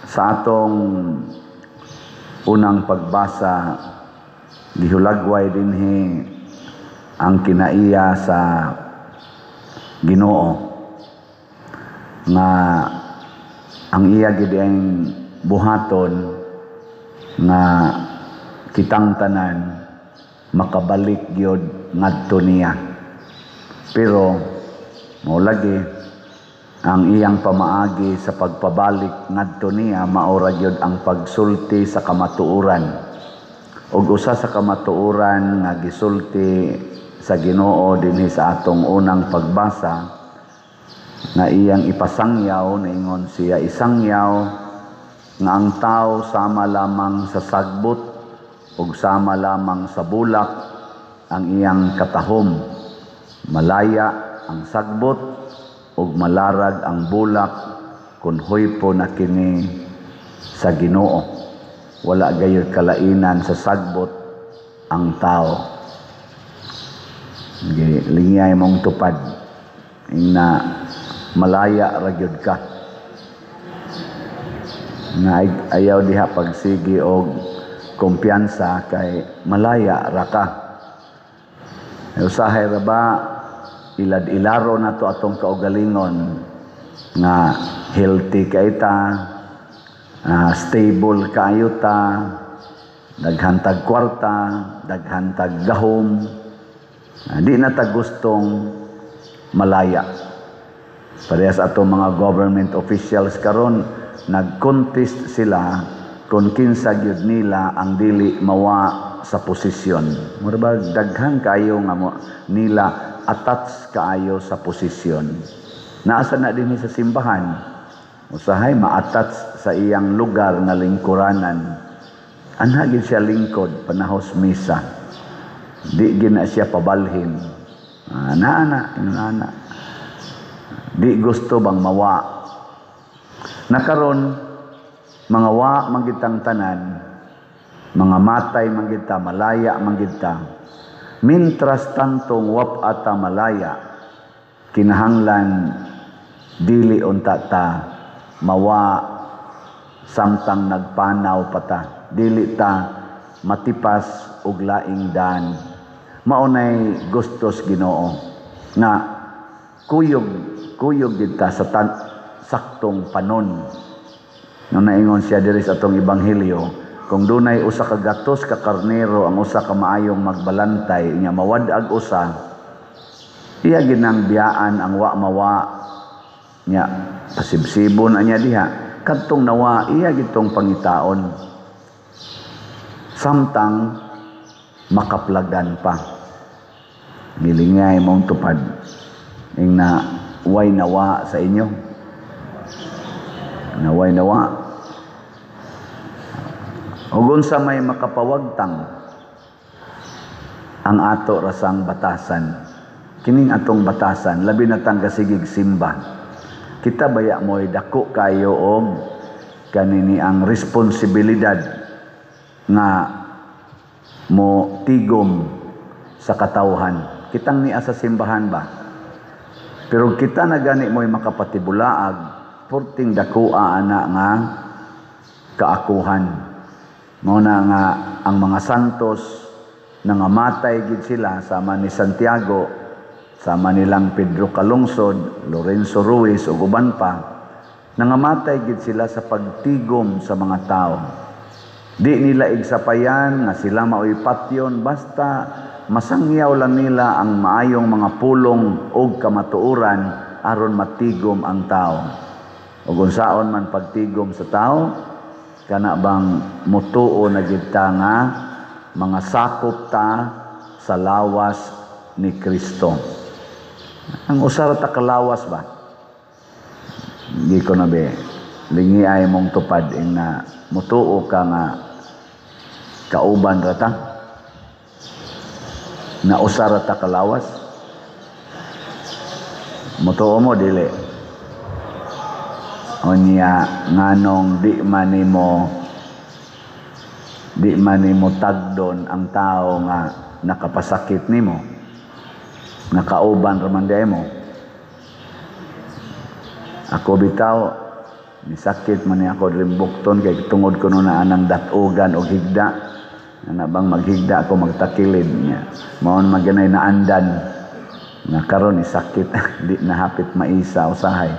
Sa atong unang pagbasa, gihulagway dinhi ang kinaiya sa Ginoo nga ang iya gid ang buhaton nga kitang tanan makabalik gyud ngadto niya. Pero mao lagi ang iyang pamaagi sa pagpabalik ngadto niya, mao ra gyud ang pagsulti sa kamatuoran. Ug usa sa kamatuoran nga gisulti sa Ginoo dinhi sa atong unang pagbasa nga iyang ipasangyaw, naingon siya, isangyaw nga ang tao sama lamang sa sagbot ug sama lamang sa bulak ang iyang katahom. Malaya ang sagbot ug malarag ang bulak kun huypo na kini sa Ginoo. Wala gayud kalainan sa sagbot ang tao. Lingiyay mong tupad na malaya ra gyud ka. Na ayaw diha pagsigi og kumpiyansa kay malaya ra ka. Usahay ra ba ilad-ilaro na to atong kaugalingon nga healthy kay ta, stable kaayo ta, daghan tag kwarta, daghan tag gahom, di na ta gustong malaya. Parehas atong mga government officials karon, nag-contest sila kung kinsa gyud nila ang dili mawa sa posisyon. Mura ba daghan kayo nga mo, nila attach kaayo sa posisyon. Naasa na dinhi sa simbahan, usahay ma-attach sa iyang lugar nga lingkuranan. Anha gid siya lingkod panahos misa. Di gid na siya pabalhin. Ana ana, ingon ana. Di gusto bang mawa. Nakaron mga wa man gid tang tanan, mga matay man gid ta, malaya man gid ta. Mintras tantong wap ata malaya, kinahanglan dili unta ta mawa samtang nagpanaw pa ta. Dili ta matipas og laing daan. Maunay gustos Ginoo nga kuyog kuyog gid ta sa saktong panon. No naingon siya diri sa atong ebanghelyo, kung dunay 100 ka karnero ang usa ka maayong magbalantay, nya mawad-ag usa, iya ginang biyaan ang wa mawa, nya pasibsibon anya diha kadtong nawa, iya gitong pangitaon samtang makaplagan pa. Gilingay mong tupad ing na way nawa sa inyo, naway nawa. Ug unsa may makapawagtang ang ato rasang batasan. Kining atong batasan, labi na tang kasigig simba. Kita baya mo'y dako kayo og kanini ang responsibilidad nga mo tigom sa katawhan. Kitang niya sa simbahan ba? Pero kita na gani mo'y makapatibulaag, purting dakoa ana nga kaakuhan. Mao na nga ang mga santos nangamatay gid sila sama ni Santiago, sama nilang Pedro Calungsod, Lorenzo Ruiz ug uban pa. Nangamatay gid sila sa pagtigom sa mga tao. Di nila igsapayan nga sila maoy patyon, basta masangyaw lang nila ang maayong mga pulong og kamatuoran aron matigom ang tao. Ug unsaon man pagtigom sa tao, kana bang mutuo na gid ta nga mga sakop ta sa lawas ni Kristo. Ang usa ra ta kalawas ba? Di ko na be lingi ay mong tupad ing na mutuo ka nga kauban ra ta, na usa ra ta kalawas. Mutuo mo dili? Unya nganong di man nimo tagdon ang tao nga nakapasakit nimo, nakauban ra man di mo. Ako bitaw Nisakit man ni ako diri bukton kay tungod kuno na anang datugan og higda. Ana bang maghigda ako, magtakilid niya. Maon man ganay naandan nga karon isakit, di na hapit maisa usahay.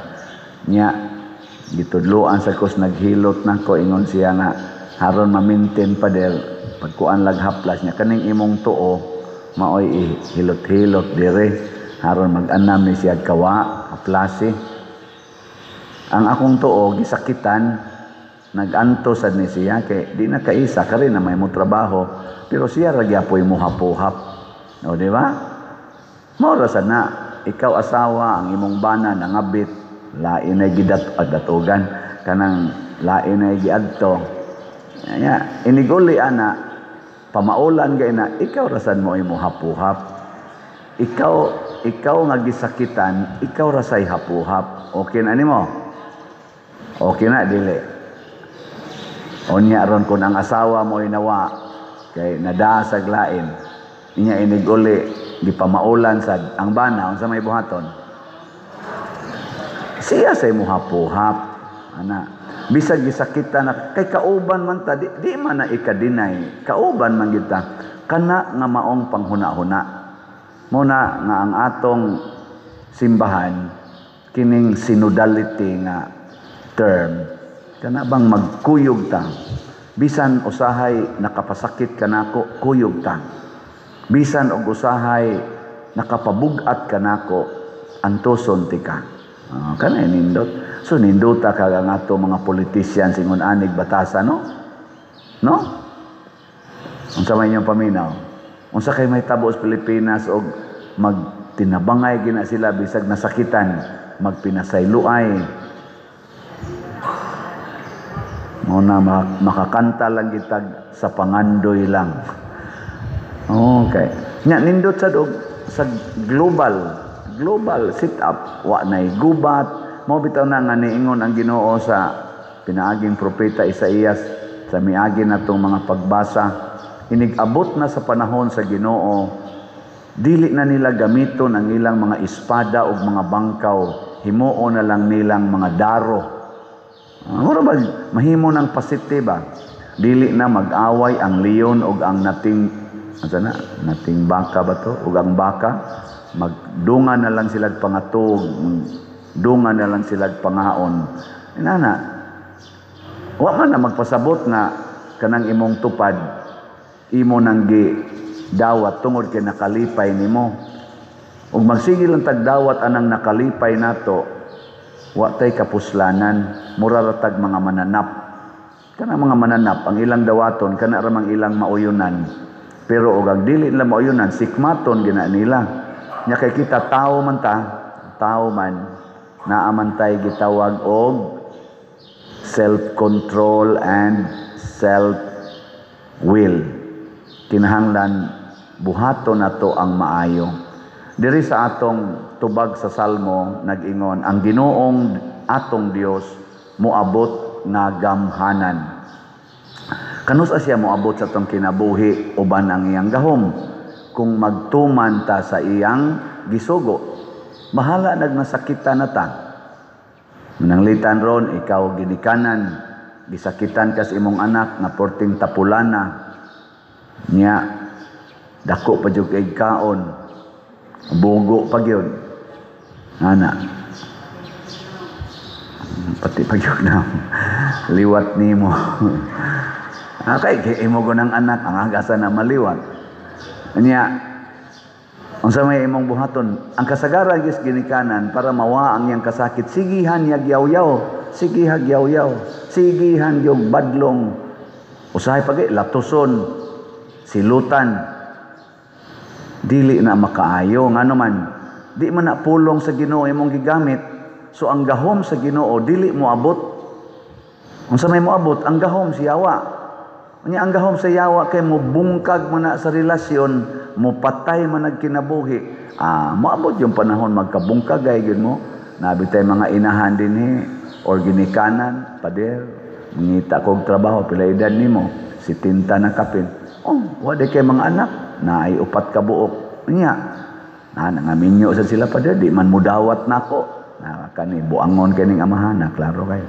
Nya gitudloan sa kos, naghilot nako, ingon siya nga haron ma-maintain, pader, pagkuan lag haplas niya kaning imong tuo, maoy hilot-hilot dire haron mag-anam ni siya kawa haplasi. Ang akong tuo gisakitan, naganto sad ni siya kay di na kaisa kari na may mo trabaho, pero siya ra gyapoy mo hapuhap, o di ba? Mao ra sad na ikaw asawa, ang imong bana nangabit, lain na gidat datugan kanang lain na giadto nya, iniguli ana, pamaulan gay na, ikaw rasan mo imo hapuhap. Ikaw nga gisakitan, ikaw rasay hapuhap. Okay na nimo? Okay na dili? Unya ron kun ang asawa mo nawa kay nadasag lain inya, iniguli gipamaulan sad ang bana, unsa may buhaton siya? Say muhapuhap ana, bisag gisakitan na kay kauban man ta, di man na ikadinay, kauban man kita. Kana nga maong panghuna-huna mo na nga ang atong simbahan, kining synodality nga term, kana bang magkuyog ta bisan usahay nakapasakit kanako, kuyog ta bisan og usahay nakapabug-at kanako, antoson tika. Kana nindot. So nindota ka ang ato mga politicians ingon anig batasa, no? No, unsa may inyong paminaw? Unsa kay may tabo sa Pilipinas og magtinabangay gina sila bisag nasakitan, magpinasayloay? Muna makakanta lang gitag sa pangandoy lang. Okay. Nya nindot sad og sa global global sit up, wa nay gubat. Mao bitaw na nga niingon ang Ginoo sa pinaaging propeta Isaías sa miagi natong mga pagbasa, inig-abot na sa panahon sa Ginoo, dili na nila gamiton ang ilang mga espada ug mga bangkaw, himuon na lang nilang mga daro. Mura ba mahimo ng pasite ba? Dili na mag-away ang leon og ang nating, asa na, nating baka ba to, ug ang baka, magdunga na lang sila pangatog, dunga na lang sila pangaon. Inana, wa man na magpasabot nga kanang imong tupad imo nang gi dawat tungod kay nakalipay nimo. Ug magsige lang tagdawat anang nakalipay nato, wa tay kapuslanan, mura ra tag mga mananap. Kana mga mananap, ang ilang dawaton kana ra mang ilang mauyunan. Pero og ang dili nila mauyunan, sikmaton gina nila. Nya kay kita tao man ta, tao man, naa man tay gitawag og self-control and self-will. Kinahanglan buhaton nato ang maayo. Diri sa atong tubag sa Salmo, nag-ingon ang Ginoong atong Dios moabot nga gamhanan. Kanus-a siya moabot sa atong kinabuhi uban ang iyang gahom? Kung magtuman ta sa iyang gisugo. Bahala nagnasakitan na ta. Mananglitan ron, ikaw ginikanan, gisakitan kas imong anak nga porting tapulana. Nya dako pa jud kay kaon. Bugo pa gyud. Ana. Pati pa gyud na. Liwat nimo. Okay, kay imo ko ng anak ang agasa na maliwat. Nya unsa may imong buhaton? Ang kasagaran gis ginikanan para mawa ang iyang kasakit, sigihan niya gyawyaw, sigihan gyawyaw, sigihan yung badlong. Usahay pag latuson, silutan. Dili na makaayo ngano man di man na pulong sa Ginoo imong gigamit. So ang gahom sa Ginoo dili moabot. Unsa may moabot? Ang gahom si yawa. Unya ang gahom sa yawa kay mobungkag man na sa relasyon, mopatay man nagkinabuhi. Moabot yung panahon magkabungkag ay gyud mo. Nabi tay mga inahan dinhi or ginikanan, pader, mangita kog trabaho, pila edad nimo? 70 na kapin. Oh, wa di kay mga anak, naay upat ka buok. Unya, na nangaminyo sa sila, pader, di man mudawat nako. Na kani buangon kining amahan na klaro kayo.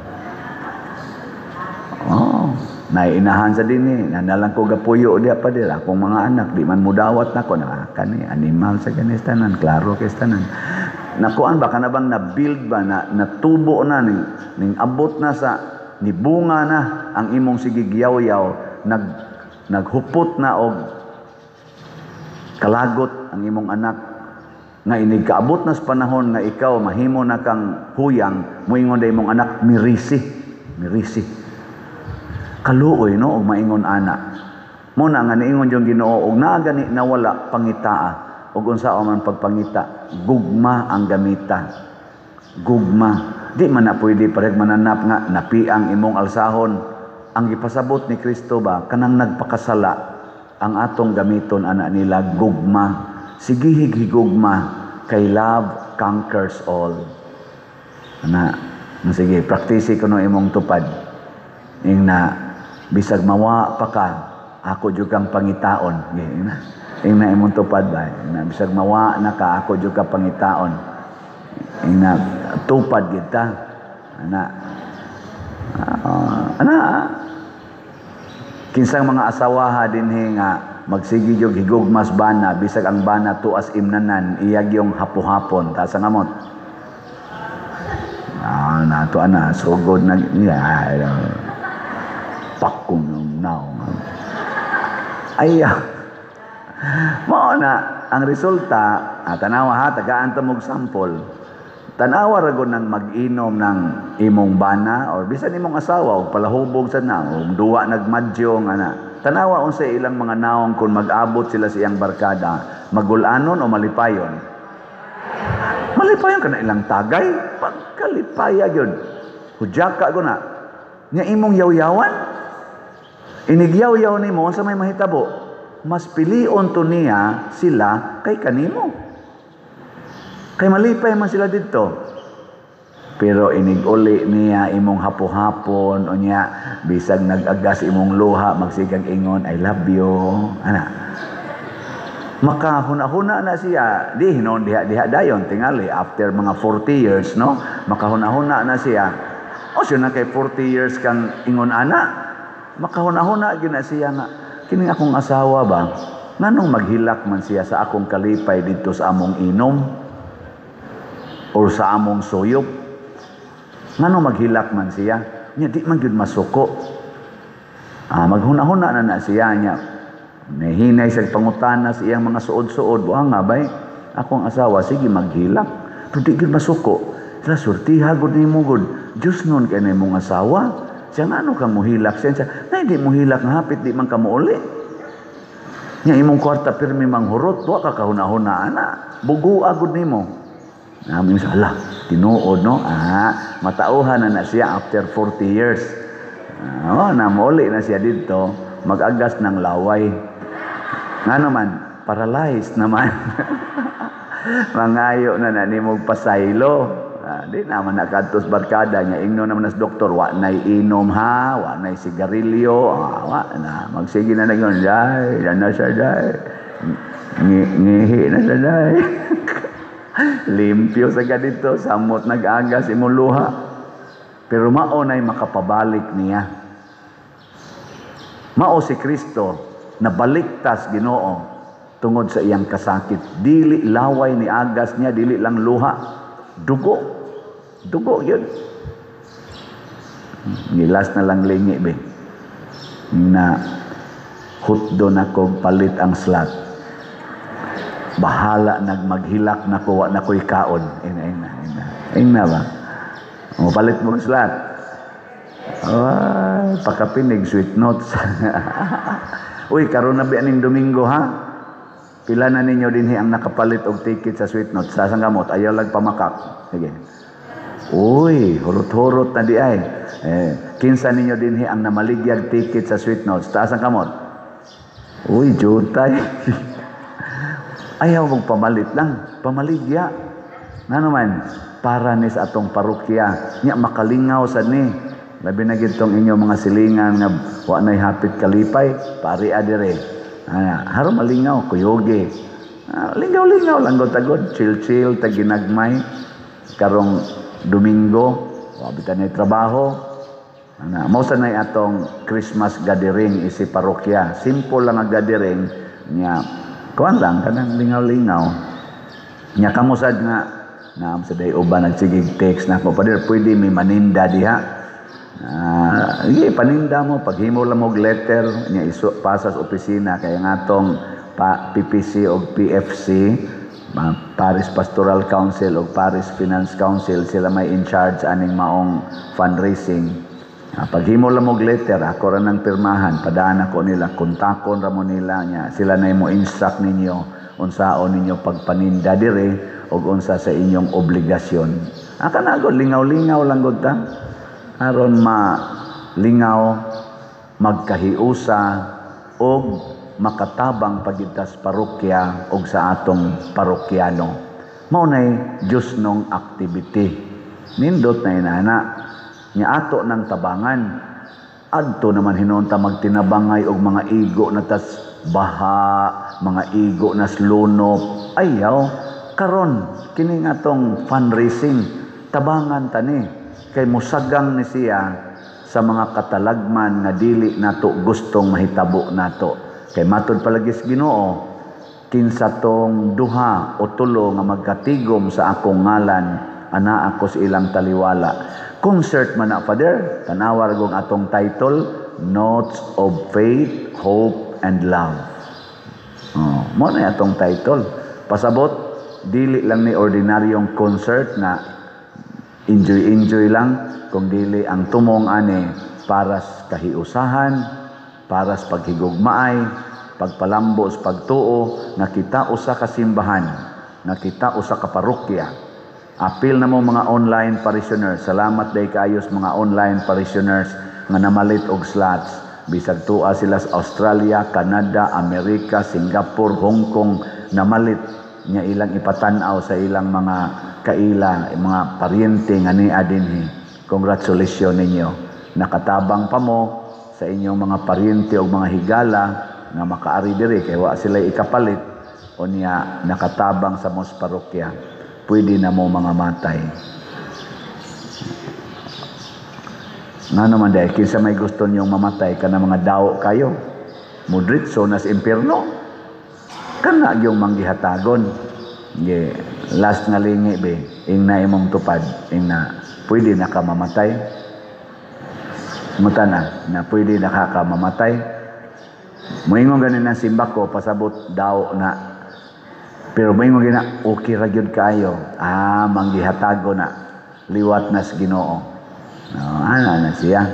Oh, naiinahan sa dinhi, nanalang ko gapuyo diha pa dira akong mga anak di man mudawat nako na kani animal sa ganis tanan, klaro kay tanan. Nakuan ba kana bang na-build ba na natubo na ning ning abot na sa nibunga na ang imong sige yaw-yaw, naghupot na og kalagot ang imong anak nga inig kaabot na sa panahon nga ikaw mahimo na kang huyang, moingon da imong anak, "Mirisi, mirisi." Kaluoy, no, og maingon ana. Mo na nga niingon yung Ginoo, og naa gani nawala, pangitaa. Og unsa man pagpangita? Gugma ang gamita, gugma. Di man na pwede parehag mananap nga napiang imong alsahon. Ang gipasabot ni Kristo ba, kanang nagpakasala, ang atong gamiton ana nila gugma. Sige, higugma kay love conquers all. Ana, sige, praktisi kuno imong tupad. Ing na bisag mawa pa ka, ako jud kang pangitaon. Ing na, ing na imong tupad ba? Ing na bisag mawa na ka, ako jud ka pangitaon. Ing na tupad kita. Ana. Ana. Kinsang mga asawaha dinhi nga magsige jud higugmas bana bisag ang bana tuas imnanan, iyag yung hapo-hapon, taas ang amot? Ah, nato ana sugod na ya pakong naong ay mao na ang resulta. Ah, tanawa ha, tagaan ta mog sample. Tanawa ra gud nang mag-inom ng imong bana or bisan imong asawa og palahubog sa na o duwa nagmadyong ana. Tanawa unsa ilang mga naong kung mag-abot sila sa iyang barkada, magulanon o malipayon? Malipayon ka na ilang tagay, pagkalipaya gyud. Hudyaka ko na. Nya imong yaw-yawan? Inigyaw-yaw nimo, sa may mahitabo? Mas pilion to niya sila kay kanimo. Kay malipay man sila didto. Pero inig-uli niya imong hapo-hapon, unya bisag nag-agas imong luha, magsigag ingon, "I love you." Ana. Makahuna-huna na siya, di hinon diha-diha dayon tingali after mga 40 years, no? Makahuna-huna na siya. O siya na kay 40 years kang ingon ana. Makahuna-huna gyud na siya nga kining akong asawa ba? Nganong maghilak man siya sa akong kalipay didto sa among inom or sa among suyop? Ngano maghilak man siya? Nya di man gyud masuko. Ah, maghuna-huna na na siya nya. Nahinay sa pangutana sa iyang mga suod-suod. Buang nga bay, akong asawa sige maghilak. Pero di gyud masuko. Sila surtiha gud nimo gud. Diyos nun kay na imong asawa. Siya nga ano kang muhilak siya. Siya, na hindi muhilak nga hapit di man ka muuli. Nya imong kwarta pirmi manghurot, wa ka kahuna-huna ana. Bugua gud nimo. Namin sa ala, tinuod, no? Ah, matauhan na na siya after 40 years. Ah, oh, namuli na siya dito, mag-agas ng laway. Nga naman, paralyzed naman. Mangayo na na nimo pasaylo. Ah, di naman nakadtos barkada niya. Ingno naman nas doktor, wa na'y inom ha, wa na'y sigarilyo, ah, wa na. Magsige na na yun, day, yan na siya, day. Ngihi na siya, day. Limpyo sa ganito, samot nag-agas imong luha. Pero mao na'y makapabalik niya. Mao si Kristo nabaliktas Ginoo tungod sa iyang kasakit. Dili laway ni agas niya, dili lang luha, dugo. Dugo yun. Gilas na lang lingi be. Na hutdo na ko palit ang slot. Bahala nagmaghilak na ko, wa na ko'y kaon. Ina, ina, ina. Ina ba? O, palit mo slot. Ay, pakapinig, sweet notes. Uy, karon na ba aning Domingo ha? Pila na ninyo dinhi ang nakapalit og ticket sa sweet notes? Sa gamot, ayaw lag pamakak. Sige. Uy, hurot-hurot na di ay. Eh, kinsa ninyo dinhi ang namaligyag ticket sa sweet notes? Taas ang kamot. Uy, jutay. Ayaw mong pamalit lang, pamaligya. Nga naman, para ni sa atong parokya. Nya makalingaw sa ni. Labi na gitong inyo mga silingan nga wa na'y hapit kalipay, pari adire. Ah, haro malingaw, kuyoge. Ah, lingaw-lingaw lang gud tagod, chill-chill tag ginagmay. Karong Domingo, wa bitan ni trabaho. Ana, mao sa nay atong Christmas gathering isi parokya. Simple lang ang gathering nya, kuan lang, kanang lingaw-lingaw. Nya kamo sad nga naam sa day uban nagsigig text na ako, "Father, pwede may maninda diha?" Ah, sige, paninda mo, paghimo lang og letter nya isu pasa sa opisina kay nga atong pa, PPC og PFC, Parish Pastoral Council o Parish Finance Council, sila may in charge aning maong fundraising. Ah, paghimo lang og letter, ako ra nang pirmahan, padaan ako nila, kontakon ra mo nila nya sila na mo instruct ninyo unsaon ninyo pagpaninda dire og unsa sa inyong obligasyon. Ah, kana gud, lingaw-lingaw lang gud ta. Aron malingaw, magkahiusa og makatabang pagid ta sa parokya og sa atong parokyano. Mao nay Diyosnong activity. Nindot na inana. Nya ato ng tabangan. Adto naman hinuon ta magtinabangay og mga igo na tas baha, mga igo na lunop. Ayaw, karon kini nga tong fundraising, tabangan tani kay musagang ni siya sa mga katalagman nga dili nato gustong mahitabo nato. Kay matod palagi sa Ginoo, kinsa tong duha o tulo nga magkatigom sa akong ngalan, ana ako sa ilang taliwala. Concert man na, Father, tanawa gong atong title, Notes of Faith, Hope and Love. Oh, mo na atong title. Pasabot, dili lang ni ordinaryong concert na enjoy-enjoy lang, kung dili ang tumong ani para sa kahiusahan, para sa paghigugmaay, pagpalambo sa pagtuo nga kita usa ka simbahan, nga kita usa ka parokya. Apil na mo mga online parishioners. Salamat day kaayos mga online parishioners nga namalit og slots. Bisag tua sila sa Australia, Canada, Amerika, Singapore, Hong Kong, namalit nya ilang ipatan-aw sa ilang mga kaila, mga paryente nga nia dinhi. Congratulations ninyo. Nakatabang pa mo sa inyong mga paryente o mga higala nga makaari diri kay wa sila ikapalit, unya nakatabang sa mos parokya. Pwede na mo mga matay. Nga naman dahil, kinsa may gusto niyong mamatay ka na mga daw kayo, mudritso nas impierno, kana yung manggihatagon. Ge, last nga lingi be, ing na imong tupad, ing na pwede na ka mamatay. Muta na, na pwede na ka mamatay. Moingon ganin ang simba ko, pasabot daw na. Pero moingon gina, okay ra gyud kaayo. Ah, manggihatago na. Liwat na sa Ginoo. No, ana na siya.